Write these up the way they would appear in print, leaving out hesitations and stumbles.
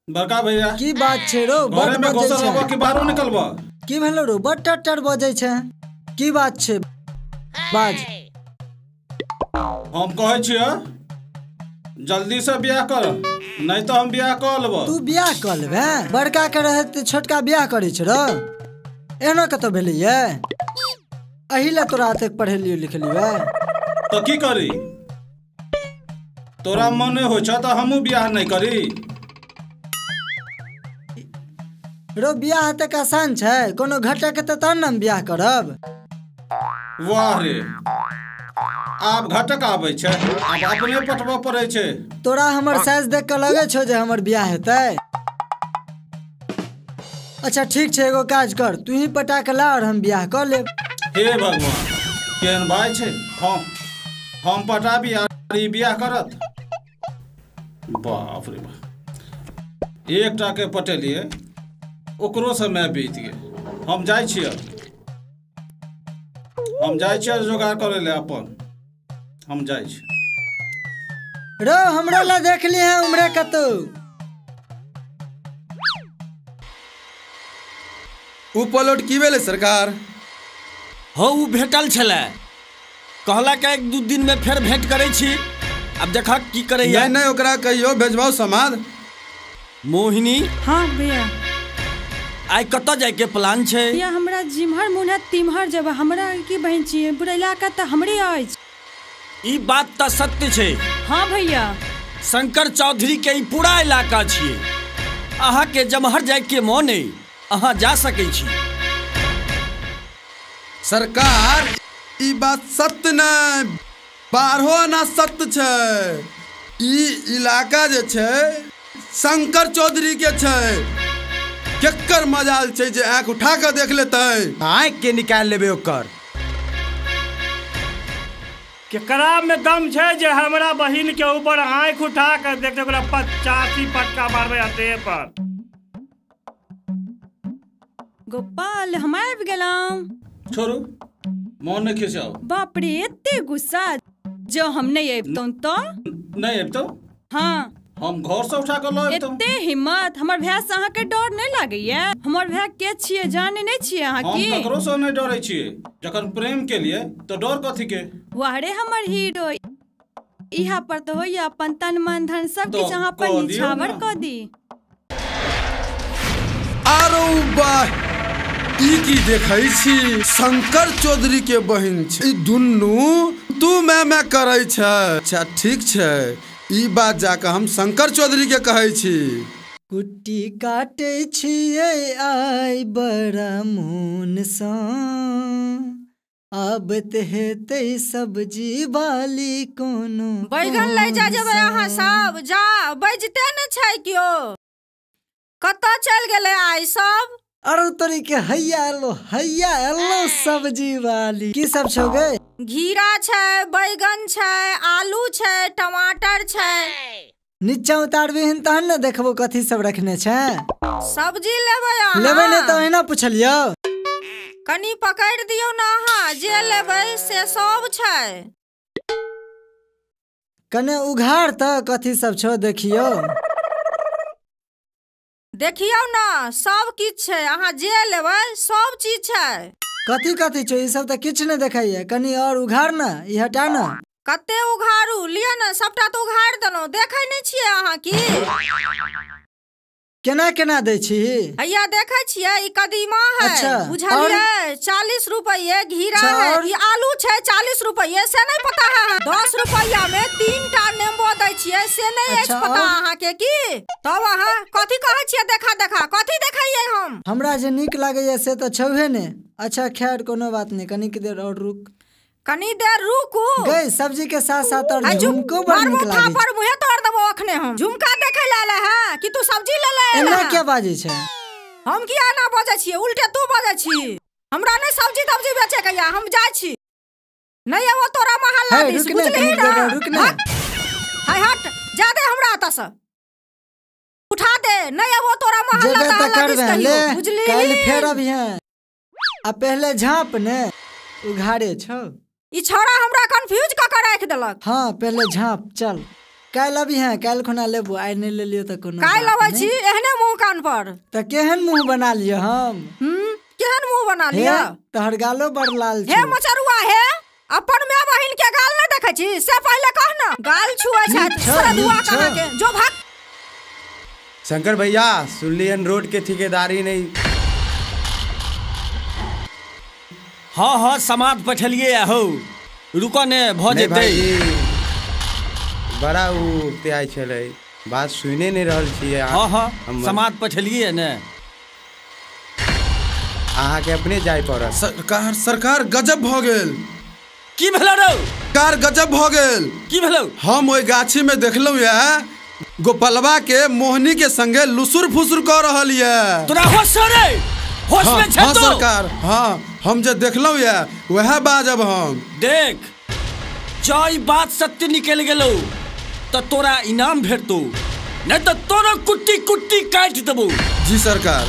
बड़का भैया की बात छै रो, घरे में घुसल रहबो कि बाहरो निकलबो? की भेलो रो, बड़ टट्टर बजै छै, की बात छै बाज? हम कहै छियै जल्दी से बियाह कर, नहीं तो हम बियाह कर लेबो। तू बियाह कर लेबे? बड़का के रहत छोटका बियाह करै छै रो, एहनो कतौ भेलैये? एहि ला तोरा एतेक पढ़ेलियो लिखलियो? तो की करी, तोरा मन नहीं होइ छ तो हमहूँ बियाह नहीं करी। रो बियाह तक आसान छै, कोनो घटक के तहन ने हम बियाह करब। वाह रे, आब घटक आबै छै, आब अपने पटबऽ पड़ै छै। तोरा हमर साइज देख के लगै छौ जे हमर बियाह हेतै? अच्छा ठीक छै, एगो काज कर, तू ही पटा के ला और हम बियाह कर लेब। हे भगवान, केहन भाई छै, हम पटाबी आ ई बियाह करत? बाप रे बाप, एकटा के पटेलिए ओकरो समय बीत गेल। हम जाइ छियै, हम जाइ छियै जोगाड़ करे ले अपन, हम जाइ छी। रो हमरा ला देख ली है उम्रे कतौ। उ पलट की भेलै सरकार? हो उ भेटल छलै, कहलक एक दू दिन में फेर भेंट करै छी, अब देखक की करैया। नहीं नहीं, ओकरा कहियो भेजबाओ समाद। मोहिनी। हाँ भैया। आइ कतऽ जाय के प्लान छै? भैया हमरा जिम्हर मोन है तिम्हर जेबै, हमरा की बहन छियै, पूरा इलाका तऽ हमरे अछि। ई बात तऽ सत्य छै। हाँ भैया। शंकर चौधरी के ई पूरा इलाका छियै, अहाँ के जमहर जाय के मोन अइ अहाँ जा सकै छी। सरकार ई बात सत्य नहीं, बारहो आना सत्य छै। ई इलाका जे छै शंकर चौधरी के छै, केकर मजाल छै जे आँख उठा के देख लेतै? आँख के निकाल लेबे ओकर। केकरा में दम छै जे हमरा बहिन के ऊपर आँख उठा के देखते ओकरा 85 पटका मारबै देह पर। गोपाल हम आबि गेलहुँ। छोड़ू, मोन नहीं खिसाओ। बाप रे एते गुस्सा, जो हम नहीं अबितहुँ तो? नहीं अबितहुँ? हाँ। हम घर से उठा के लऽ अबितहुँ। एते हिम्मत, हमर भाय से अहाँ के डर नहीं लागैया? हमर भाय के छियै जाने नहीं छियै अहाँ की? हम ककरो से नहीं डरै छियै, जखन प्रेम के लिए तो डर कथी के? वाह रे हमर हीरो, इहा पर तो होइया अपन तन मन धन सब किछु अहाँ पर निछावर कऽ दी। आरो वाह, ई की देखै छी? शंकर चौधरी के बहिन छै, ई दुनू तू मैं मैं करै छै। अच्छा ठीक छै, ई बात जाके हम शंकर चौधरी के कहै छी। कुट्टी काटै छियै आइ बड़ा मोन सँ, आबत हेतै सब्जी वाली कोनो। बैगन लै जा जेबै अहाँ सब, जा बजते ने छै केओ, कतऽ चलि गेलै आइ सब? अरे तोरी के हैया एलो, हैया एलो सब्जी वाली। की सब छौ गे? घीरा छै, बैगन छै, आलू छै, टमाटर छै। नीचा उतारबिहीन तहन ने देखबो कथी सब रखने छै। सब्जी लेबै अहाँ? लेबै नहि तऽ ओहिना पुछलियौ। कनी पकड़ि दियौ ने अहाँ, जे लेबै से सब छै। कने उघार तऽ कथी सब छौ देखियौ। देखियौ ने सब किछु छै, अहाँ जे लेबै सब चीज छै। कथी कथी छौ? ई सब तऽ किछु नहि देखाइया, कनी और उघार ने, ई हटा ने। कते उघारू? लिअ ने, सबटा तऽ उघारि देलहुँ, देखै नहि छियै अहाँ की? केना केना दै छी? हैया देखै छियै, ई कदीमा है। अच्छा, बुझलियै? 40 रुपये घीरा है, ई आलू छै 40 रुपये, से नहीं पता है? 10 रुपया में 3टा नेबो दै छियै, से नहीं अछि पता अहाँ के की? तब अहाँ कथी कहै छियै? देखा देखा कथी देखैयै हम? हमरा जे नीक लागैया से तऽ छौहे ने। अच्छा खैर कोनो बात नहीं, कनिक देर और रुक। कनी देर रुकू गई, सब्जी के साथ साथ और झुमको बड़ नीक लागै छै। पर मुहे तोड़ देबो अखने हम। झुमका देखै ले आले है कि तू सब्जी ले ले? एना क्या बाजै छै? हम किया एना बाजै छियै? उल्टे तू बाजै छी। हमरा नहीं सब्जी तब्जी बेचे के या, हम जाइ छी। नहीं एबो तोरा मोहल्ला दिस, बुझलिही ने? रुक ने, हाय हट, जा दे हमरा एतऽ से, उठा दे, नहीं एबो तोरा मोहल्ला तहल्ला दिस कहियो, बुझलिही? काल्हि फेर अबिहे, आ पहले झाँप ने उघारे छौ। ई छौड़ा हमरा कंफ्यूज कऽ के राखि देलक। हाँ पहले झाँप, चल काल्हि अभी हैं, काल्हि खुना लेबो, आइ नहि लेलियो तऽ कोनो। काल्हि अबै छी एहने मुँह कान पर। तऽ केहन मुँह बना लिअ हम? केहन मुँह बना लिअ? तोहर गालो बड़ लाल छै। हे मचरुआ, हे अपन my बहिन के गाल नहि देखै छी से पहिले कह न। गाल छुए छै सरदुआ कहाँ के, जो भाग। शंकर भैया सुनलियन रोड के ठेकेदारी नहीं। हाँ हाँ समाद पठलिए हो, रुको ने भ जेतै। बड़ा उ त्याय छलै, बात सुने नहीं रहल छियै। हाँ हाँ समाद पठलिए ने, अहाँ के अपने जाय पड़त। सरकार सरकार गजब भ गेल। की भेलो रौ? सरकार गजब भ गेल। की भेलो? हम ओहि गाछी में देखलहुँ ये गोपालवा के मोहनी के संगे लुसुर फुसुर कर रहल ये। तोरा होश रे? होश में छै हाँ तो? सरकार, हाँ हम जे देखलहुँ ये वएह बाजब हम। देख जँ ई बात सत्य निकलि गेलौ तऽ तोरा इनाम भेटतौ, नहीं तऽ तोरो कुट्टी कुट्टी काटि देबौ। जी सरकार।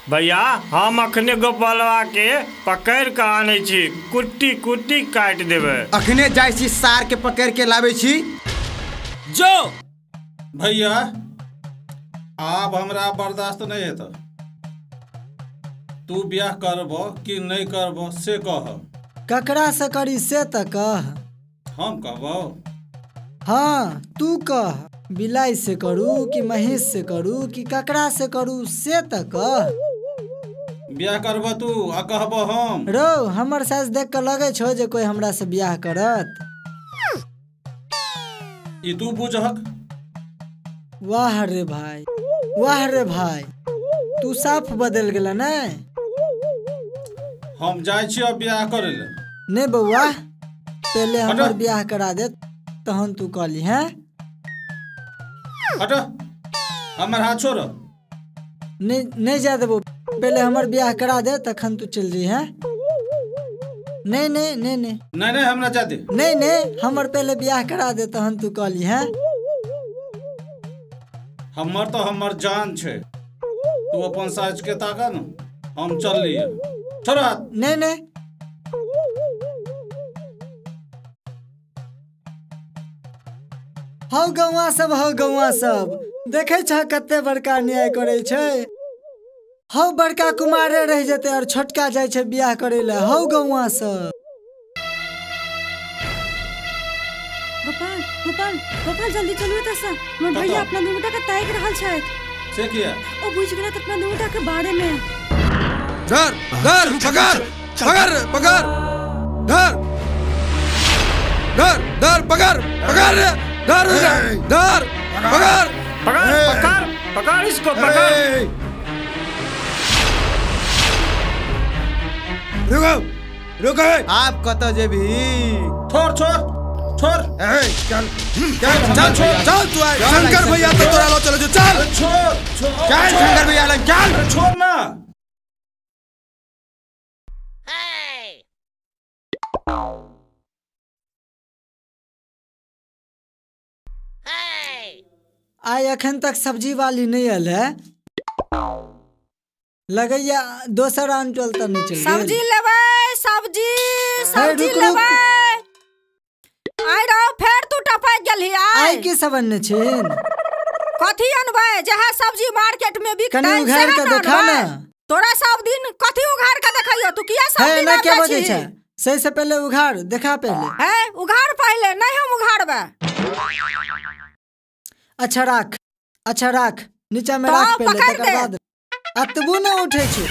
भैया हम अखने गोपालवा के पकड़ के आनै छी, कुट्टी कुट्टी काटि देबै। अखने जाइ छी सार के पकड़ के लाबै छी। जो भैया आब हमरा बर्दाश्त नहीं हेतौ। तू ब्याह करबो कि नहीं करबो से कह। ककरा से करी से तऽ कह। हम कहबो? हाँ तू कह, बिलाई से करू कि महीष से करू कि ककरा से करू से तऽ कह। ब्याह करबो तू आ कहबो हम? रौ हमर साइज देख के लगै छौ जे कोई हमरा से ब्याह करत? ई तू बुझहक। वाह रे भाई, वाह रे भाई, तू साफ बदल गेला ने। हम जाइ छी अब ब्याह करे ले। नहीं बउआ, पहले हमर ब्याह करा दे तहन तू कहली। हैं हट, हमर हाथ छोड़। नहीं नहीं जा देबो, पहले हमर ब्याह करा दे तखन तू चल जी। हैं नहीं नहीं नहीं नहीं नहीं नहीं हमरा जा दे। नहीं नहीं हमर पहले ब्याह करा दे तहन तू कहली। हैं हमर तो हमर जान छे, तू अपन साइज के ताका न, हम चल लिए। छोड़ हाथ। नहीं नहीं हौ गौआ सब, हौ गौआ सब देखे छ कते बड़का न्याय करे छै। हौ बड़का कुमारे रह जेतै और छोटका जाइ छै ब्याह करे ले। हौ गौआ सब। गोपाल गोपाल गोपाल जल्दी चलू एतऽ से, हमर भैया अपना दुनूटा के ताकि रहल छथि। से किया? ओ बुझि गेलथि अपना दुनूटा के बारे में। धर धर पकड़ पकड़ पकड़, धर धर धर पकड़ पकड़, धर धर पकड़ पकड़ पकड़ पकड़ इसको पकड़। रुको रुको, आप कतऽ जेबही? छोड़ छोड़ छोड़। चल चल चल चल तू आए शंकर भैया तो तोरा लो चलो जो चल। छोड़ छोड़ चल शंकर भैया लग चल। छोड़ ना। आइ अखन तक सब्जी वाली नहीं आयल है, लगैया दोसर आंटल तऽ नहीं चल। सब्जी लेबै, सब्जी सब्जी लेबै। आइ रौ फेर तू टपक गेलही। आइ की सब अनने छिन? कथी अनबै, जहाँ सब्जी मार्केट में बिकतै कनी उघार के देखा ना। तोरा सब दिन कथी उघार के देखैयो तू? किया सब दिन ना क्या बजै छै? सही से पहले उघार देखा पहले। है उघार पहले, नहीं हम उघारबै। अच्छा राख, अच्छा राख नीचा में राख पहले, तकर बाद। अतबो न उठै छै।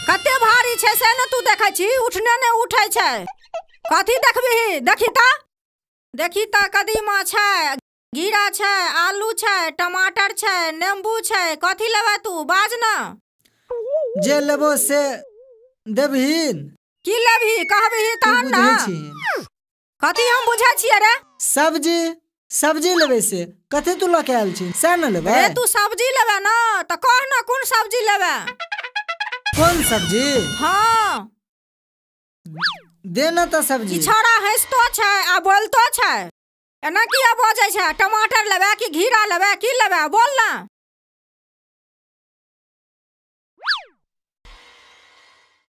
कते भारी छै से ने तू देखै छी, उठने ने उठै छै। कथी देखबिही? देखी ता, देखी ता कदीमा छै, घिरा छै, आलू छै, टमाटर छै, नींबू छै, कथी लेबै तू बाज ना। जे लेबो से देबहीन। की लेबही कहबही तहन ना। कथी हम बुझै छियै रे? सब्जी सब्जी लेबै से कथी तू लऽ के आयल छी से न लेबै? रे तू सब्जी लेबै ना तऽ कह ना कोन सब्जी लेबै। कोन सब्जी? हाँ दे ना तऽ सब्जी। ई छौड़ा हँसितो छै आ बोलतो छै, एना किया बजै छै? टमाटर लेबै कि घिरा लेबै की लेबै बोल ना।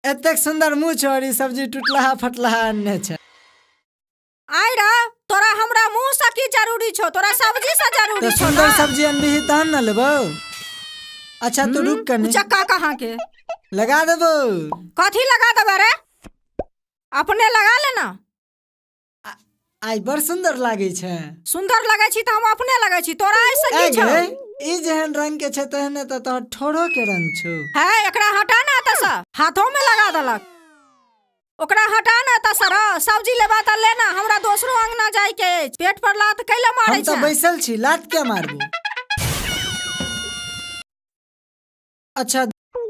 एतेक सुंदर मुँह छौ और ई सब्जी टुटलाहा फटलाहा अनने छै। आइ रे तोरा हमरा मुंह से की जरूरी छौ, तोरा सब्जी से जरूरी छौ। सुंदर सब्जी अनबिही तहन न लेबौ। अच्छा तू रुक कनी। चक्का कहाँ के लगा देबो। कथी लगा देबे रे? अपने लगा लेना। आई बड़ सुंदर लागे छै। सुंदर लगे छी त हम अपने लगे छी, तोरा ऐसे की छौ? ई जेहन रंग के छै तेहने त तोहर ठोरो के रंग छौ। है एकरा हटा ना त स हाथों में लगा देलक। ओकरा हटा ना त सर, सब्जी लेबा त लेना, हमरा दोसरो अंगना जाय के अछि। पेट पर लात कैला मारै छै? हम त बैसल छी, लात के मारबो? अच्छा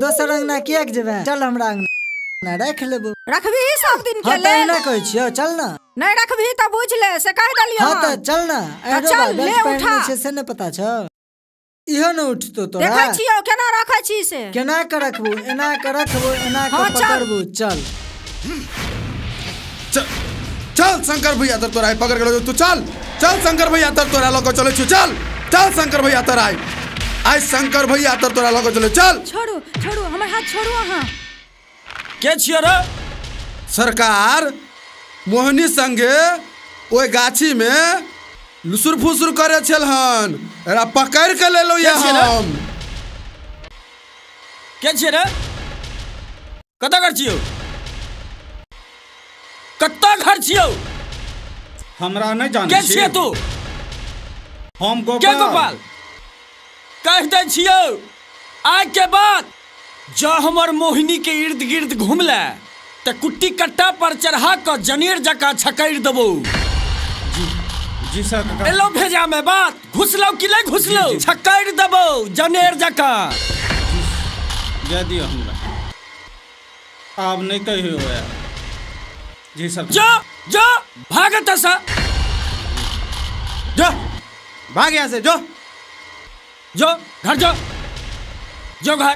दोसर अंगना कियाक जेबे, चल हमरा अंगना रख लेबो। रखबी सब दिन के लेल? हां त कहै छियौ, चल ना। नहीं रखबी त बुझ ले, से कह देलियौ। हां त चल ना। चल ले उठा। छै से न पता छौ, इहो न उठतो तोरा। देखै छियौ केना रखै छी से। केना के रखबो? एना के रखबो, एना के पकड़बो। चल चल शंकर भैया तर तोरा पकड़ के तू चल। चल शंकर भैया तर तोरा लग चलै छी। चल चल शंकर भैया तर आई आई शंकर भैया तर तोरा लग चलै। चल छोड़ू छोड़ू हमर हाथ छोड़ू। अहाँ के छियै रे? सरकार मोहिनी संगे ओहि गाछी में लुसुर फुसुर करे छल हन, एकरा पकड़ के लेलो ये हम। के छियै रे? कतऽ घर छियौ? कतऽ घर छियौ? हमरा नहीं जानै के छियै तू? हम गोपाल। के गोपाल? कह दै छियौ आइ के बाद जँ हमर मोहिनी के इर्द गिर्द घुमले त कुट्टी कट्टा पर चढ़ा क जनेर जकाँ छकैर देबौ। जी जी सर। एलो भेजा में बात, घुसलौ कि नहीं घुसलौ? छकैर देबौ जनेर जकाँ। जा दियो हमरा, आब नहीं कहियो यार। जी सर। जो जो भागत सा, जो भाग यहाँ से, जो जो घर जो, जो घर।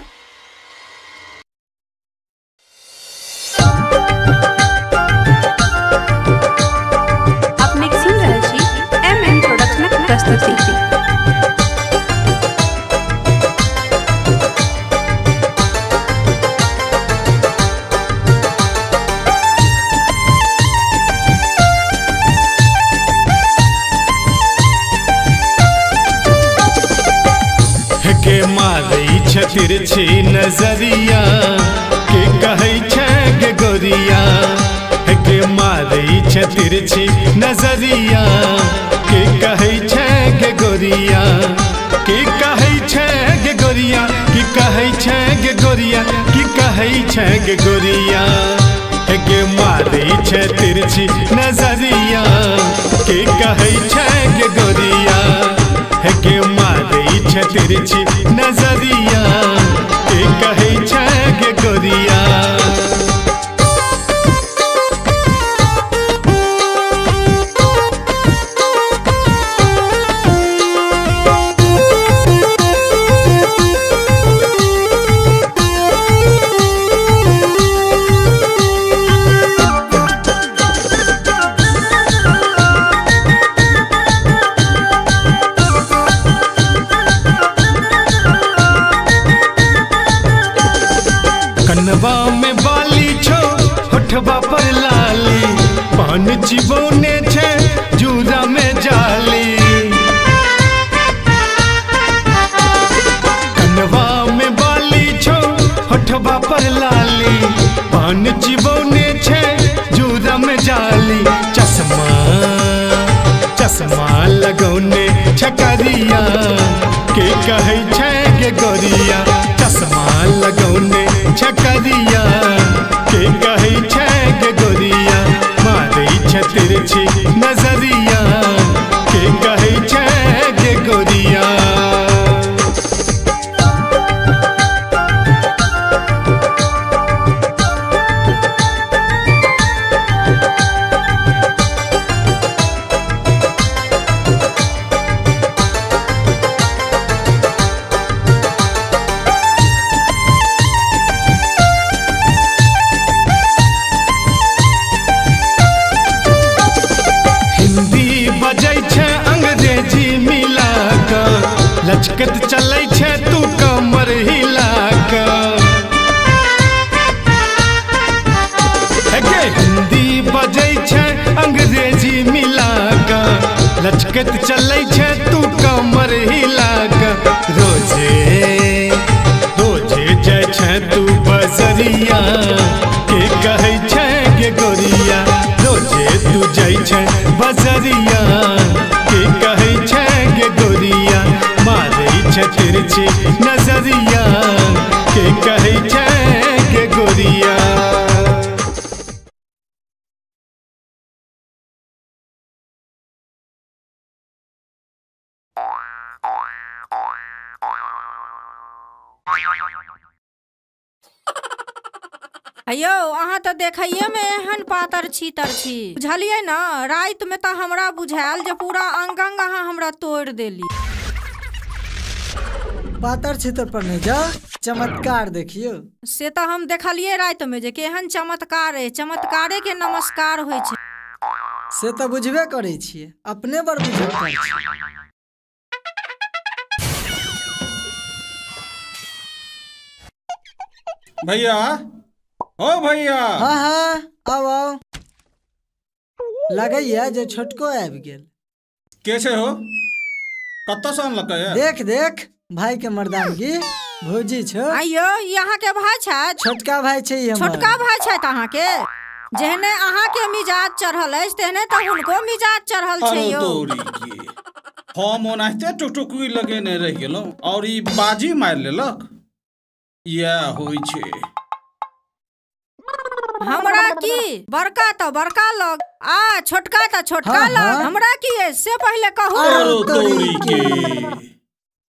अपने सुन रहल छी एमएन प्रोडक्शनक प्रस्तुति। के मारै छै तिरछी नजरिया, के कहै छै गे गोरिया। के मारै छै तिरछी नजरिया, के कहै छै गे गोरिया। के कहै छै गे गोरिया, की कहै छै गे गोरिया, की कहै छै गे गोरिया। के मारै छै तिरछी नजरिया, के कहै छै गे गोरिया। के मारै छै तिरछी नजरिया, के कहै छै गे गोरिया। कनवा में बाली छो, होठवा पर लाली, पान चिबौने छे जूरा में जाली। कनवा में बाली छो, होठवा पर लाली, पान चिबौने छे जूरा में जाली। चश्मा चश्मा लगौने छकरिया, के कहै छै गे गोरिया। चश्मा लगौने छकरिया, के कहै छै गे गोरिया। मारै छै तिरछी नजरिया, के कहै छै गे गोरिया। लचकत चलै छै तू कमर हिला क। हिंदी बजै छै अंग्रेजी लचकत चलै छै तू कमर हिला के। रोजे रोजे जाइ छै तू बजरिया के कहै छै गे गोरिया। रोजे तू जाइ छै बजरिया के कहै छै गे गोरिया। मारै छै तिरछी नजरिया के कहै छै गे गोरिया। अयो अहाँ तऽ देखैये में एहन पातर छीतर छी, बुझलियै ने? राति में तऽ हमरा बुझायल जे पूरा अंग अंग अहाँ हमरा तोड़ि देली। पातर छीतर पर नहि जा, चमत्कार देखियौ। से तऽ हम देखलियै राति में जे केहन चमत्कार है, चमत्कारे के नमस्कार होइ छै। से तऽ बुझबे करै छियै, अपने बड़ बुझल छी। भैया ओ भैया। हाँ हाँ आओ आओ। लगैया जे छोटको आबि गेल। के छै हो? कतऽ से अनलकै? देख देख भाई के मर्दानगी, भौजी छौ। आइयो ई अहाँ के भाई छथि? छोटका भाई छै हमर। छोटका भाई छथि अहाँ के? जेहने अहाँ के मिजाज चढ़ल अछि तेहने तऽ हुनको मिजाज चढ़ल छै यौ। हम ओनाहिते टुकटुकी लगेने रहि गेलहुँ और ई बाजी मारि लेलक। इएह होइ छै। हमरा की बड़का तऽ बड़का लग आ छोटका तऽ छोटका लग, हमरा की है से पहिले कहू। तोरी के।